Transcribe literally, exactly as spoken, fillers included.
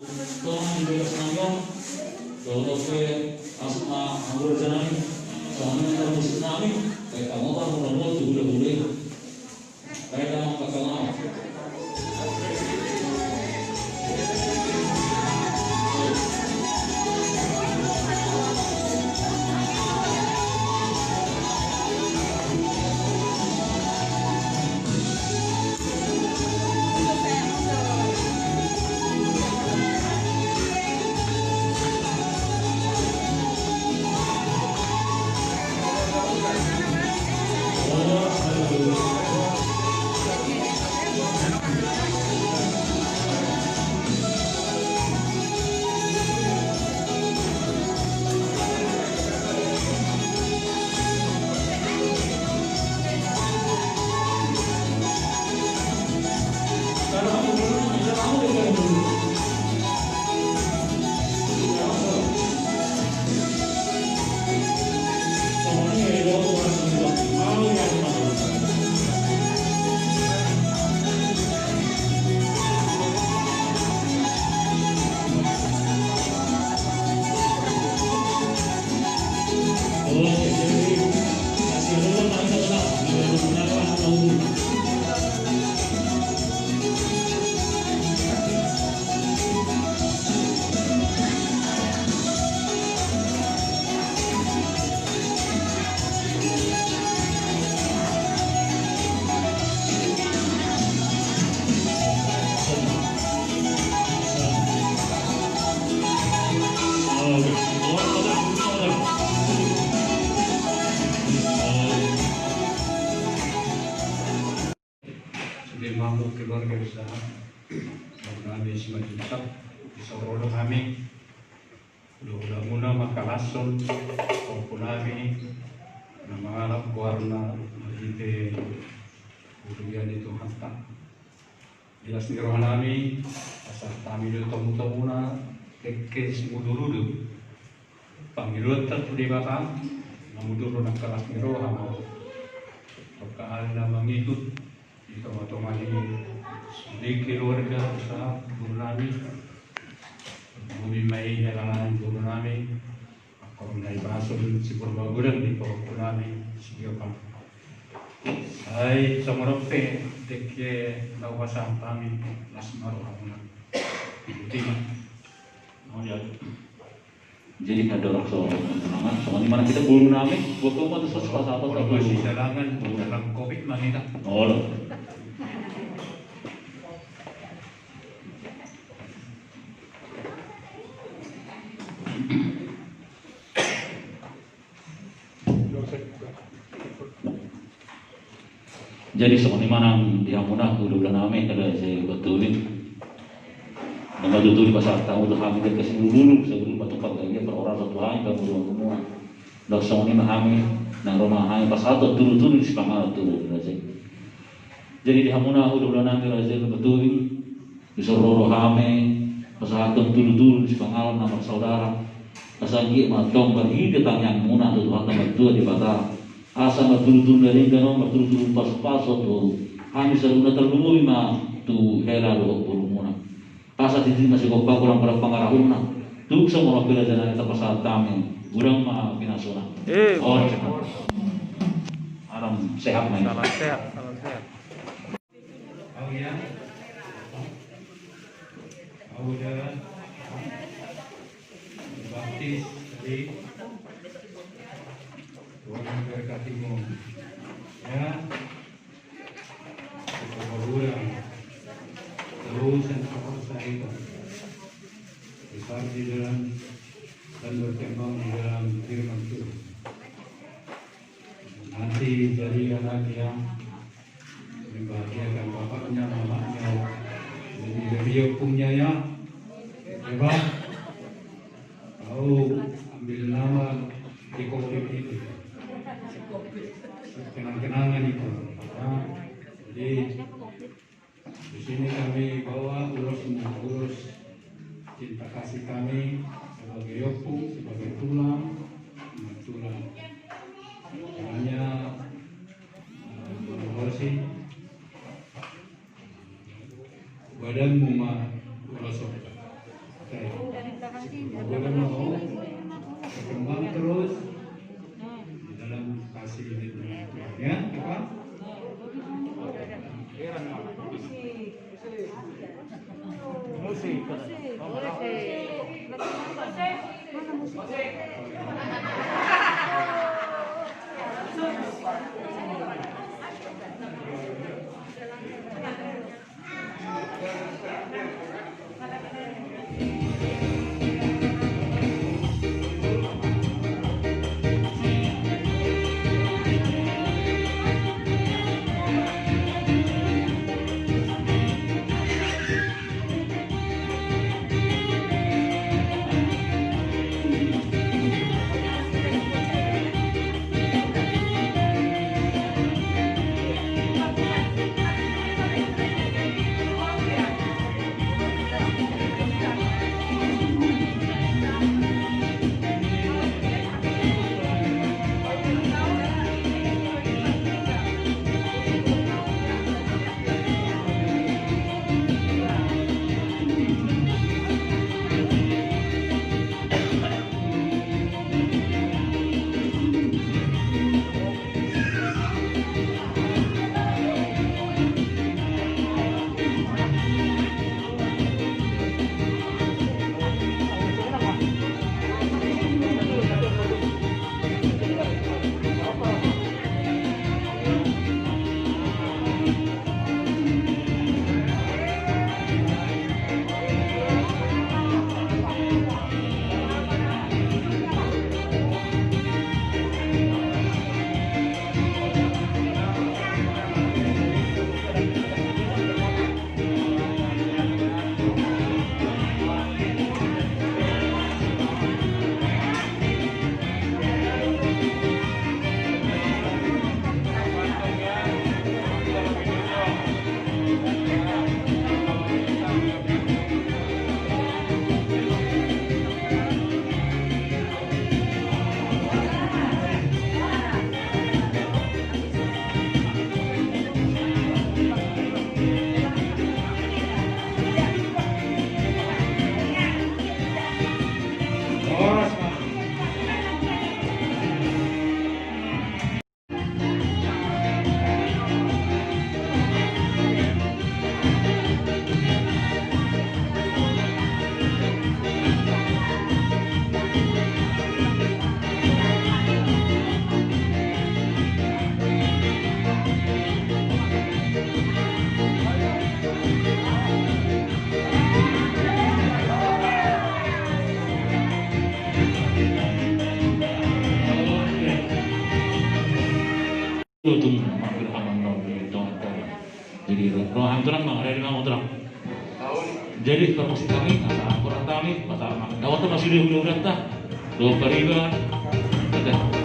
Tonga di bagas nami on, dohot pe asma anggota nami, songon i ma musik nami, baik kamu apa, kamu apa, tu hula-hula. Baik, kamu apa, kamu apa. Sude ma hamu keluarga besar, keluarga nami Simanjuntak, di son ro do hami, hula-hulamuna mangkalashon pahompu nami na mangalap goarna marhite hurang ni Tuhanta. Di las ni roha nami, pasahat hami do tu hamu-hamuna dengke simudur-udur. Pangidoanta tu Debata, na mudur do nangkaning las ni roha ma. Angka ari na mangihut di tonga-tonga ni sude keluarga, usaha boru nami. Bumi ma i hela ni boru nami. Angkon na ibason siboru magodang di pahompu nami, si Giopan. Sai songon on pe dengke na hupasahat hami, las ma rohamuna. Jadi, na dorang so, songon i ma hita boru nami, boru nami tu sos pas apa, olo, pas di jalangan, dalam covid ma hita. Olo. Jadi songon i ma nang di hamuna hula-hula nami, hela si Batubing. Nunga tutu dipasahat hamu tu hami dengke simudur-udur, simudur-udur ma tu panggabean, parhorasan tu hami, panggabean hamuna. Dang songon i ma hami, nang ro ma hami pasahathon tudu-tudu ni sipanganon tu raja i. Jadi di hamuna hula-hula nami raja i, Batubing, di son ro do hami pasahathon tudu-tudu ni sipanganon na marsaudara. Asa anggiat ma antong marhite tangiangmuna tu Tuhanta Martua Debata, asa martudu-tudu na denggan on, martudu-tudu pasu-pasu tu hami saluhutna, tarlumobi ma tu hela dohot borumuna. Asa tintin ma sigompa, godang ma pangarahutna. Tung songon on pe raja nami, tapasahat hami, godang ma pinasuna. Eh, on. Salam sehat ma i. Salam sehat, salam sehat. Au ya. Au da. Baptis tadi. Tuhan memberkatimu. Ya. Keperburuan. Terus yang terpercaya. Besar di dalam dan berkembang di dalam firman Tuhan. Nanti jadi anak yang membahagiakan bapaknya, mamanya, dan lebih punya ya. Hebat. Tahu ambil nama di covid itu. Kenang-kenangan itu. Ya. Jadi, di sini kami bawa ulos, ulos cinta kasih kami sebagai ompung, sebagai tulang, tulang. Makanya, eh, ulos ini, badanmu ma ulos. Semoga mau berkembang terus di dalam kasih ini. Ya, apa? Musik. Jadi, roha hami tulang, bang, ada di mana tulang? Jadi, permisi kami, asa kurang kami, asa dapat masih di hulu-hulu dah. Dua pariban. Ada.